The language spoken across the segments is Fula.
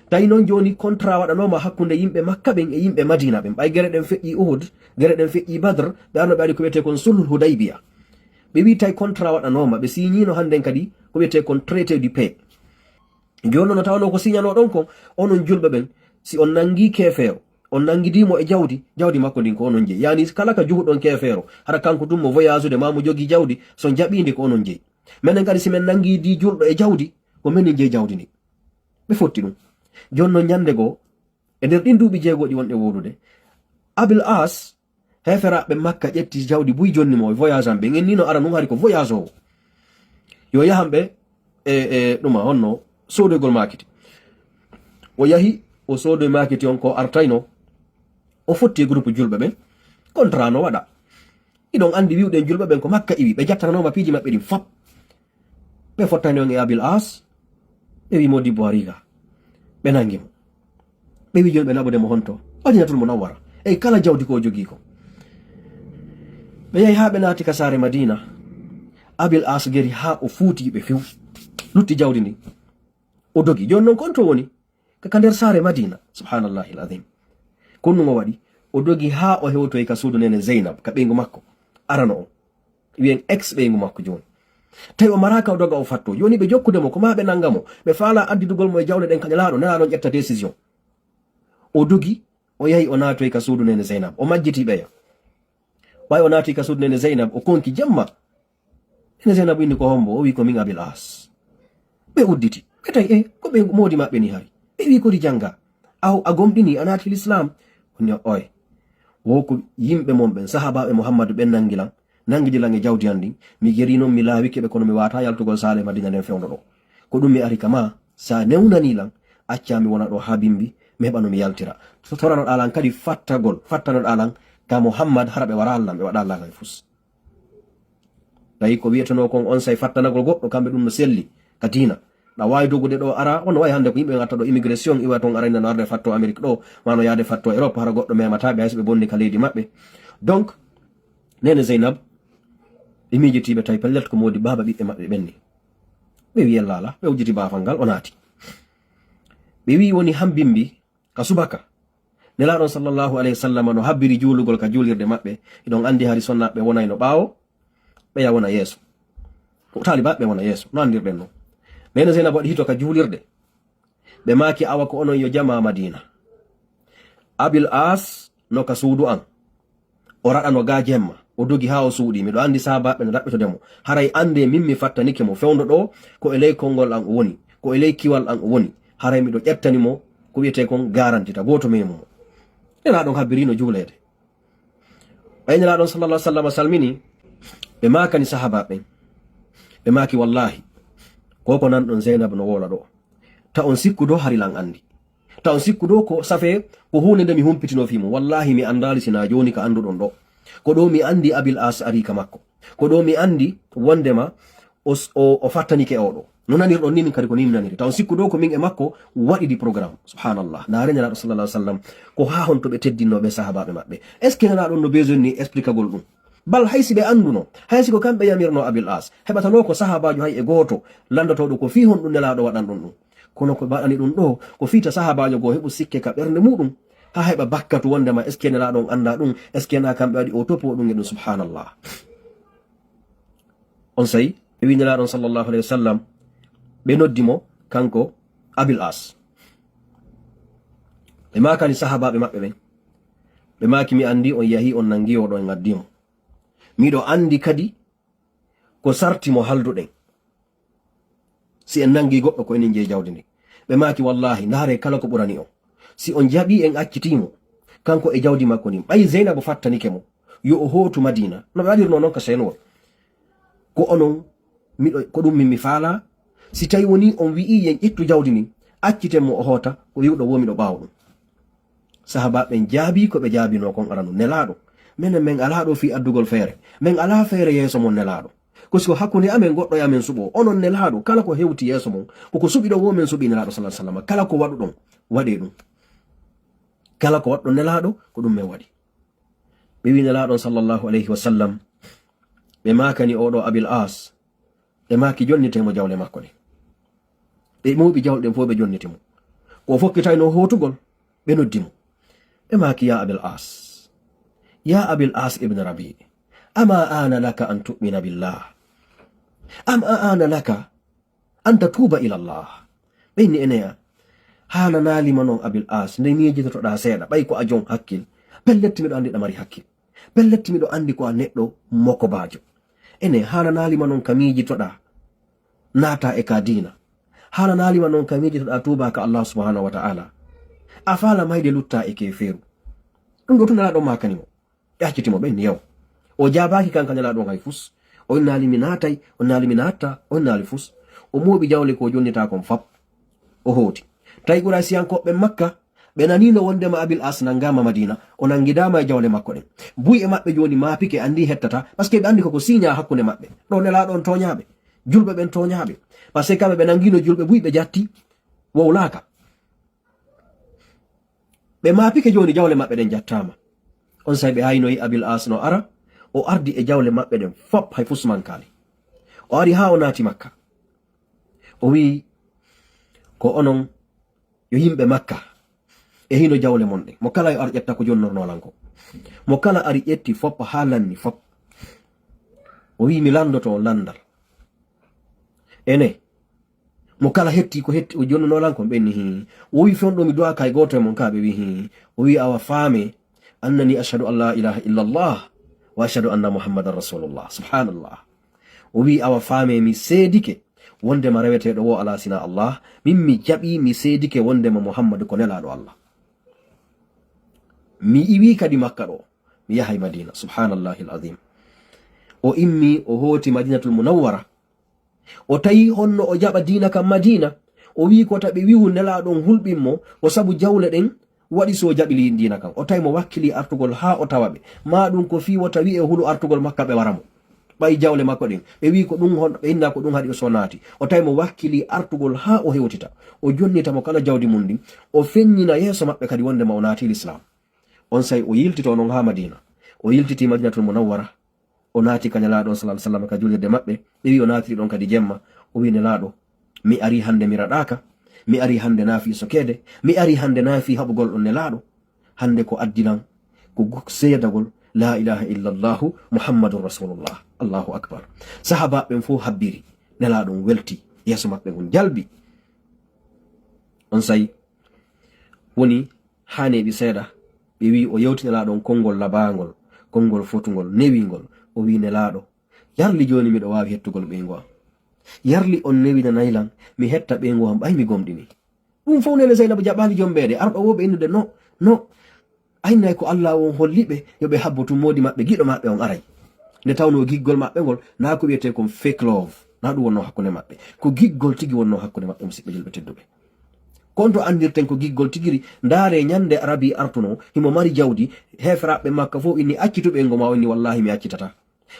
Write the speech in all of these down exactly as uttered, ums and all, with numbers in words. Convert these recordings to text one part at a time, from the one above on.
Tawi noon jooni contrat waɗanooma hakkunde yimɓe Makka ɓen e yimɓe Madina ɓen. Ɓay gere ɗen feƴƴii Uhud, gere ɗen feƴƴii Badr, ɓe arno ɓe waɗi ko wiyetee kon sulhul Hudaybiya. Ɓe wii tawi contrat waɗanooma, ɓe siñiino hannden kadi ko wiyetee kon traité du paix. Jooni noon no tawanoo ko siñanoo ɗon kon, onon julɓe ɓen, si on nanngii keefeero, on nanngidii mo e jawdi, jawdi makko ndin ko onon jeyi. Yaani kala ka juhuɗon keefeero, hara kanko tun mo voyage-ude maa mo jogii jawdi, so jaɓii ndi ko onon jeyi. Menen kadi si men nanngidii julɗo e jawdi, ko menen jeyi jawdi ndin. Ɓe fotti ɗum. Jooni noon ñannde goo, e nder ɗin duuɓi jeego ɗi wonɗen woodude, Abil As, heeferaaɓe Makka ƴetti jawdi buy jonni mo voyage am ɓe. En ni no ara nun hari ko voyage o. Yo yahan ɓe e, e ɗuma honno soodoygol maakiti. O yahi, o soodoy maakiti on ko artayno. O fotti e groupe julɓe ɓen. Contrat no waɗa. Iɗon anndi wi'uɗen julɓe ɓen ko Makka iwi. Ɓe jattananooma piiji maɓɓe ɗin fop. Ɓe fottani on e Abil As. Ɓe wi Modibbo ari ga. Ɓe nangi mo. Ɓe wi jooni ɓe naɓude mo honto? Madinatul Munawwara. E kala jawdi ko o jogii ko. Ɓe yahi haa ɓe naati ka saare Madina. Abil As geri haa o fuuti ɓe few. Lutti jawdi ndi. O dogi. Jooni noon ko honto woni? Ka, ka nder saare Madina. Subhanallahi al-azim. Ko ɗum o waɗi. O dogi haa o hewtoyi ka suudu neene Zeynab, ka ɓeyngu makko. Arano on. Wiyen ex ɓeyngu makko jooni. Tawi o maraaka o doga o fatto. Jooni ɓe jokkude mo, ko maa ɓe nanga mo. Ɓe faala addidugol mo e jawle ɗen ka Nelaaɗo, Nelaaɗo on ƴetta décision. O dogi, o yahi o naatoyi ka suudu neene Zeynab. O majjiti ɓeya. Ɓay o naati ka suudu neene Zeynab, o konki jemma. Neene Zeynab inni ko hombo, o wi ko min Abil As. Ɓe udditi. Ɓe tawi, e, ko ɓe moodi maɓɓe ni hari. Ɓe wi kodi janga. Aw, a gomɗini, a naati l'islam. O ni, oy. Wo ko yimɓe mon ɓen, sahaabaaɓe Muhammadu ɓen nangi lan, nangidi lan e jawdi an ndin. Mi geri non, mi laawike ɓe, kono mi waata yaltugol saare Madina nden fewndo ɗo. Ko ɗum mi ari ka ma, sa newnani lan, acca mi wona ɗo haa bimbi, mi heɓa no mi yaltira. So toranoɗaa lan kadi fattagol, fattanoɗaa lan ka Muhammad, hara ɓe waraali lan, ɓe waɗaali lan hay fus. Tawi ko wiyetenoo kon on say fattanagol goɗɗo, kamɓe ɗum no selli ka diina. Ɗa waawi dogude ɗo ara, on no waawi hannde ko yimɓe ngatta ɗo immigration, iwa toon arayna no arde fatto Amérique ɗo, maa no yaade fatto Europe, hara goɗɗo memataa ɓe hay so ɓe bonni ka leydi maɓɓe. Donc, Neene Zeynab, ɓe miijitiiɓe tawi pellet ko moodi baaba ɓiɓɓe maɓɓe ɓen ni. Ɓe wi yella alaa, ɓe udditi baafal ngal, o naati. Ɓe wi woni han bimbi ka subaka. Nelaaɗo sallallahu alayhi wa sallam no habbiri juulugol ka juulirde maɓɓe. Hiɗon anndi hari sonnaaɓe wonayno ɓaawo, ɓeya wona yeeso. Ko taalibaaɓe wona yeeso, no anndirɗen non. Neene Zeynab waɗi hito ka juulirde. Ɓe maaki, awa ko onon yo jamaa Madiina. Abil As no ka suudu an. O raɗano gaa jemma, o dogi haa o suuɗii. Miɗo anndi sahaabaaɓe no raɓɓitode mo. Haray anndee min mi fattanike mo fewndo ɗo, ko e ley konngol an o woni, ko e ley kiwal an o woni. Haray miɗo ƴettani mo ko wiyetee kon garanti, ta gooto meemu mo. Nelaaɗo on habbiriino juuleede. Ɓay Nelaaɗo on sallallahu alaihi wasallam salmini, ɓe maakani sahaabaaɓe ɓen. Ɓe maaki, wallaahi, ko ko nanɗon Zeynab no woola ɗo. Ta on sikku ɗo hari lan anndi. Ta on sikku ɗo ko safee ko huunde nde mi humpitinoo fii mum. Wallaahi mi anndaali sinaa jooni ka annduɗon ɗo. Ko ɗo mi anndi Abil As arii ka makko. Ko ɗo mi anndi wondema o s-, o, o fattanike oo ɗo. No nanirɗon ni, min kadi ko ni mi naniri. Taw sikku ɗo ko min e makko waɗidi programme. Subhanallah. Ndaare Nelaaɗo sallallahu alaihi wasallam. Ko haa honto ɓe teddinnoo ɓe sahaabaaɓe maɓɓe. Est-ce que Nelaaɗo on no besoin ni expliquagol ɗum? Bal hay si ɓe annduno, hay si ko kamɓe yamirno Abil As, heɓatanoo ko sahaabaajo hay e gooto lanndotooɗo ko fii honɗum Nelaaɗo waɗan ɗum ɗum. Kono ko waɗani ɗum ɗo, ko fii ta sahaabaajo goo heɓu sikke ka ɓernde muɗum, haa heɓa bakkatu wondema est-ce que Nelaaɗo on anndaa ɗum, est-ce que naa kamɓe waɗi o toppoo ɗum e ɗum, subhanallah. On say, ɓe wi Nelaaɗo on sallallahu alaihi wasallam, ɓe noddi mo, kanko Abil As. Ɓe maakani sahaabaaɓe maɓɓe ɓen. Ɓe maaki, mi anndi on yahi, on nangi o ɗo, en addi mo. Miɗo anndi kadi ko sarti mo halduɗen. Si en nangi goɗɗo, ko enen jeyi jawdi ndi. Ɓe maaki, wallaahi, ndaare kala ko ɓurani on. Si on jaɓi, en accitii mo, kanko e jawdi makko ndin. Ɓay Zeynabu fattanike mo, yo o hootu Madiina. No ɓe waɗirnoo non ka seenuwol. Ko onon, miɗo, ko ɗum min mi faalaa. Si tawi woni on wi'ii yen ƴettu jawdi ndin, acciten mo o hoota, ko wi'uɗo woo miɗo ɓaawo ɗum. Sahaabaaɓe ɓen jaabii ko ɓe jaabinoo kon aranu, Nelaaɗo, menen men alaa ɗo fii addugol feere. Men alaa feere yeeso mon, Nelaaɗo. Ko si ko hakkunde amen goɗɗo e amen suɓoo, onon Nelaaɗo, kala ko hewti yeeso mon, ko ko suɓiɗon woo men suɓii Nelaaɗo sallallahu alaihi wasallam. Kala ko waɗuɗon, waɗee ɗum. Kala ko waɗɗon Nelaaɗo, ko ɗum men waɗi. Ɓe wi Nelaaɗo on sallallahu alaihi wasallam, ɓe maakani oo ɗo Abil As, ɓe maaki jonnitee mo jawle makko ɗen. Ɓe mooɓi jawle ɗen fof ɓe jonniti mo. O fokkitayno hootugol, ɓe noddi mo. Ɓe maaki, "Ya Abil As, ya Abil As ibn Rabi, ama ana laka an tu'mina billah, am a ana laka an tatuba ila Allah?" Ɓe inni, "Eneya, haananaali ma noon Abil As, nde miijitotoɗaa seeɗa, ɓay ko a jom hakkil, pellet miɗo anndi ɗa mari hakkil. Pellet miɗo anndi ko a neɗɗo mokobaajo. Ene, haananaali ma noon ka miijitoɗaa naata e ka diina. Haananaali ma noon ka miijitoɗaa tuuba ka Allah subhanahu wa ta'ala. A faala mayde lutta e keefeeru." Ɗum ɗo tun Nelaaɗo maakani mo. Ɓe acciti mo, ɓe inni, "Yaw." O jaabaaki kan ka Nelaaɗo on hay fus. O innaali mi naatay, o innaali mi naatta, o innaali fus. O mooɓi jawle ko jonnitaa kon fap. O hooti. Tawi Quraysiyankooɓe Makka, ɓe naniino wondema Abil As nanngaama Madiina, o nanngidaama e jawle makko ɗen. Buy e maɓɓe jooni maapike, anndi hettata, parce que ɓe anndi koko siiñaa hakkunde maɓɓe. Ɗo Nelaaɗo on tooñaaɓe, julɓe ɓen tooñaaɓe. Parce que kamɓe ɓe nanngiino julɓe buy, ɓe jatti, wowlaaka. Ɓe maapike jooni, jawle maɓɓe ɗen jattaama. On say ɓe haynoyi Abil As no ara, o ardi e jawle maɓɓe ɗen fop, hay fus mankaali. O ari haa o naati Makka. O wi'i, "Ko onon yo yimɓe Makka, e hino jawle mon ɗen. Mo kala yo ar ƴetta ko jonnornoo lan ko. Mo kala ari ƴetti fop haa lanni fop." O wi'i, "Mi landoto on landal. Ene, mo kala hetti ko hetti o jonnunoo lan kon?" Ɓe inni, "Hii." O wi'i, "Fewndo mi du'a kay gooto e mon ka?" Ɓe wi'i, "Hii." O wi'i, "Awa faame, annani ashhadu an la ilaha illa Allah wa ashhadu anna Muhammadan rasulullah." Subhanallah. O wi'i, "Awa faame, mi seedike wondema reweteeɗo wo alaa sinaa Allah. Min mi jaɓi, mi seedike wondema Muhammadu ko nelaaɗo Allah. Mi iwi kadi Makka ɗo, mi yahay Madiina." Subhanallahi al-azim. O immi, o hooti Madinatul Munawwara. O tawi honno o jaɓa diina kan Madiina. O wi'i, "Ko ta ɓe wi'u nelaaɗo on hulɓin mo, ko sabu jawle ɗen waɗi so o jaɓi diina kan." O tawi mo wakkili artugol haa o tawa ɓe. Maa ɗum ko fii wota wi'e hulu artugol Makka ɓe wara mo. Ɓay jawle makko ɗen. Ɓe wi'i ko ɗum hon, ɓe inna ko ɗum haɗi o so naati. O tawi mo wakkili artugol haa o hewtita. O jonnita mo kala jawdi mum ndin. O feññina yeeso maɓɓe kadi wondema o naati Lislaam. On say o yiltito non haa Madiina. O yiltiti Madinatul Munawwara. O naati ka Nelaaɗo on, sallallahu alaihi wasallam, ka juulirde maɓɓe. Ɓe wi'i o naatiri ɗon kadi jemma. O wi'i, "Nelaaɗo, mi ari hande mi raɗaaka. Mi ari hande naa fii sokeede. Mi ari hande naa fii haɓugol on Nelaaɗo. Hande ko addi lan ko gu-, seedagol, la ilaha illallahu Muhammadun Rasulullah." Allahu akbar. Sahaabaaɓe ɓen fow habbiri. Nelaaɗo on welti. Yeeso maɓɓe ngon jalbi. On say woni haa neeɓi seeɗa, ɓe wi'i o yewti Nelaaɗo on konngol labaangol, konngol fotungol, newingol. O wi'i, "Nelaaɗo, yarli jooni miɗo waawi hettugol ɓeyngu am. Yarli on newinanay lan, mi hetta ɓeyngu am, ɓay mi gomɗini." Ɗum fow Neene Zeynabu jaɓaali jombeede, arɗo wo ɓe innude, "No, no." Aynay ko Allah on holli ɓe, yo ɓe habbo tun moodi maɓɓe, giɗo maɓɓe on aray. Nde tawnoo giggol maɓɓe ngol, naa ko wi'etee kon fake love, naa ɗum wonnoo hakkunde maɓɓe. Ko giggol tigi wonnoo hakkunde maɓɓe, musiɓɓe julɓe tedduɓe. Ko on to anndirten ko giggol tigiri, ndaaree ñande Arabi artunoo, himo mari jawdi, heeferaaɓe Makka fow inni, "Accitu ɓeyngu maa," o inni, "Wallaahi mi accitataa."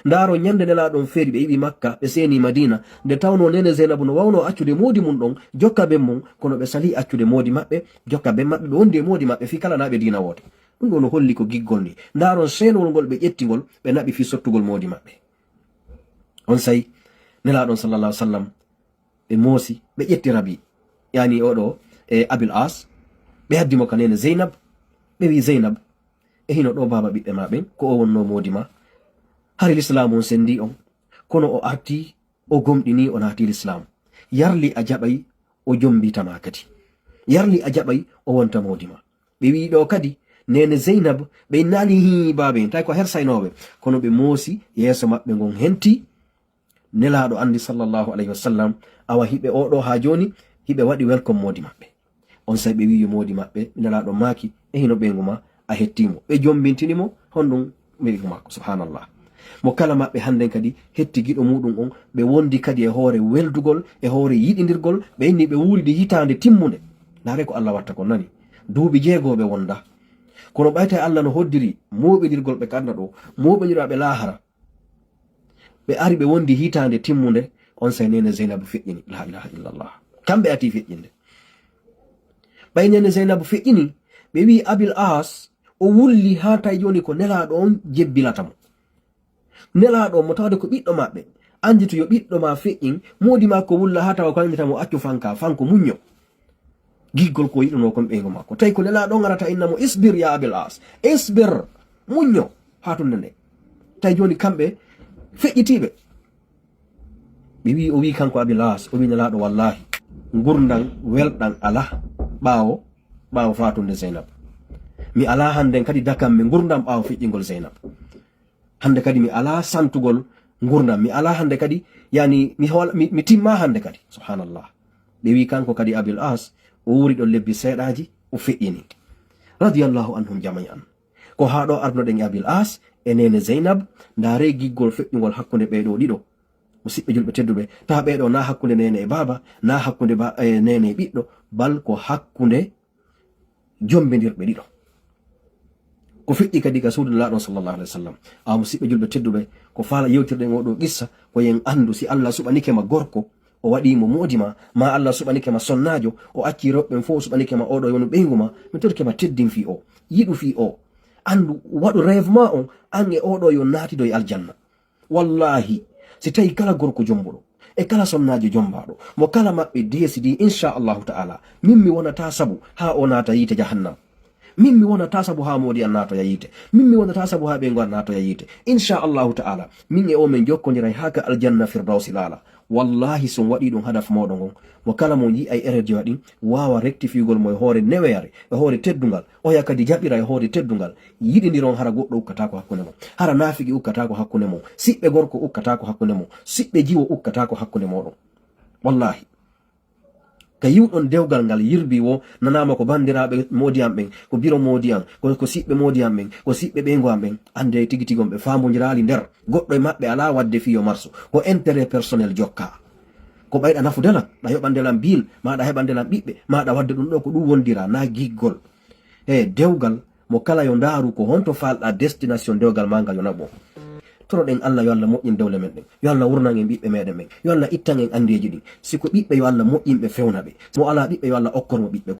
Ndaaroo ñande Nelaaɗo on feeri, ɓe iwi Makka, ɓe seeni Madiina, nde tawnoo Neene Zeynabu no wawnoo accude moodi mum ɗon, jokka ben mum, kono ɓe salii accude moodi maɓɓe, jokka ben maɓɓe, ɓe wondi e moodi maɓɓe fii kala naa ɓe diina woote. Ɗum ɗoo no holli ko giggol ni. Ndaaron seenol ngol ɓe ƴetti ngol, ɓe naɓi fii sottugol moodi maɓɓe. On say, Nelaaɗo on sallallahu alaihi wasallam, ɓe moosi, ɓe ƴetti Rabi, yani oɗo, e Abil As, ɓe haddi mo ka neene Zeynab, ɓe wi, "Zeynab, e hino ɗo baaba ɓiɓɓe ma ɓen, ko o wonno moodi ma. Hari Lislaamu on sendi on, kono o arti, o gomɗini, o naati Lislaamu. Yarli a jaɓay, o jombitama kadi. Yarli a jaɓay, o wonta moodi ma." Ɓe wi ɗo kadi, neene Zeynab, ɓe innaali, "Hii, baaba en," tawi ko hersaynooɓe, kono ɓe moosi, yeeso maɓɓe ngon henti. Nelaaɗo anndi, sallallahu alayhi wa sallam, awa hiɓe oɗo haa jooni, hiɓe waɗi welcome moodi maɓɓe. On say ɓe wi'i yo moodi maɓɓe, Nelaaɗo maaki, "E hino ɓeyngu ma, a hetti mo." Ɓe jombintini mo, honɗum ɓeyngu maako, subhanallah. Mo kala maɓɓe hannden kadi hetti giɗo muuɗum on, ɓe wondi kadi e hoore weldugol, e hoore yiɗindirgol, ɓe inni ɓe wuuridi hitaande timmunde. Ndaare ko Allah watta kon nani. Duuɓi jeego ɓe wonda. Kono ɓay tawi Allah no hoddiri mooɓindirgol ɓe ka aduna ɗo, mooɓindiraa ɓe laahara. Ɓe ari ɓe wondi hitaande timmunde, on say neene Zeynabu feƴƴini. La ilaha illallah. Kamɓe ati feƴƴinde. Ɓay neene Zeynabu feƴƴini, ɓe wi'i Abil As, o wulli haa tawi jooni ko Nelaaɗo on jebbilata mo. Nelaaɗo on mo tawde ko ɓiɗɗo maɓɓe. Anditu yo ɓiɗɗo ma feƴƴin, moodi ma ko wulla haa tawa ko anndita mo accu fanka, fanko muñño. Giggol ko yiɗunoo kon ɓeyngu makko. Tawi ko Nelaaɗo on arata inna mo, "Isbir ya Abil As. Isbir. Muñño." Haa tunde nde. Tawi jooni kamɓe feƴƴitiiɓe. Ɓe wi'i, o wi'i kanko Abil As, o wi'i Nelaaɗo, "Wallaahi, ngurndan welɗan alaa ɓaawo, ɓaawo faatunde Zeynab. Mi alaa hannden kadi dakanmi ngurndan ɓaawo feƴƴingol Zeynab. Hannde kadi mi alaa santugol ngurndan. Mi alaa hannde kadi, yani, mi hool-, mi, mi timmaa hannde kadi." Subhanallah. Ɓe wi'i kanko kadi Abil As, o wuuri ɗon lebbi seeɗaaji, o feƴƴini. Radiyallahu anhum jami'an. Ko haa ɗo ardunoɗen e Abil As e neene Zeynab, ndaaree giggol feƴƴungol hakkunde ɓee ɗoo ɗiɗo. Musidɓe julɓe tedduɓe, taa ɓee ɗoo naa hakkunde neene e baaba, naa hakkunde ba-, e neene e ɓiɗɗo, bal ko hakkunde jombindirɓe ɗiɗo. Ko feƴƴi kadi ka suudu Nelaaɗo on sallallahu alaihi wasallam. Awa musidɓe julɓe tedduɓe, ko faala yewtirɗen oo ɗoo qissa, ko yen anndu si Allah suɓanike ma gorko, o waɗii mo moodi ma, maa Allah suɓanike ma sonnaajo, o accii rewɓe ɓen fow, o suɓanike ma oo ɗoo yonu ɓeyngu ma, mi torike ma teddin fii oo, yiɗu fii oo, anndu, waɗu rêve maa on, an e oo ɗoo yo naatidoy aljanna. Wallaahi, si tawi kala gorko jombuɗo, e kala sonnaajo jombaaɗo, mo kala maɓɓe deesidi, insha Allahu ta'ala, min mi wonataa sabu haa o naata yiite jahannam. Min mi wonataa sabu haa moodi an naatoya yiite. Min mi wonataa sabu haa ɓeyngu an naatoya yiite. Insha Allahu ta'ala, min e oo men jokkondiray haa ka aljanna Firdawsi laala. Wallaahi, si on waɗii ɗum hadaf mooɗon on, mo kala mo yi'ay erreur ji waɗin, waawa rectifiugol mo e hoore neweere, e hoore teddungal. Oya kadi jaɓira e hoore teddungal. Yiɗindiron, hara goɗɗo ukkataako hakkunde mon. Hara naafiki ukkataako hakkunde mon. Siɓɓe gorko ukkataako hakkunde mon. Siɓɓe jiwo ukkataako hakkunde mooɗon. Wallaahi. Ka yi'uɗon dewgal ngal yirbii woo, nanaama ko banndiraaɓe moodi an ɓen, ko biro moodi an, ko, ko siɓɓe moodi an ɓen, ko siɓɓe ɓeyngu an ɓen, anndee tigi tigi on ɓe faamondiraali nder. Goɗɗo e maɓɓe alaa waɗde fii yo marsu. Ko intérêt personnel jokkaa. Ko ɓayɗa nafude lan, ɗa yoɓande lan biil, maa ɗa heɓande lan ɓiɓɓe, maa ɗa waɗde ɗum ɗoo, ko ɗum wondiraa, naa giggol. He dewgal, mo kala yo ndaaru ko honto faalɗaa destination dewgal maa ngal yo naɓu on. Toroɗen Allah yo Allah moƴƴin dewle men ɗen. Yo Allah wurnan en ɓiɓɓe meɗen ɓen. Yo Allah ittan en anndeeji ɗin. Si ko ɓiɓɓe, yo Allah moƴƴin ɓe, fewna ɓe. Mo alaa ɓiɓɓe, yo Allah okkor mo ɓiɓɓe.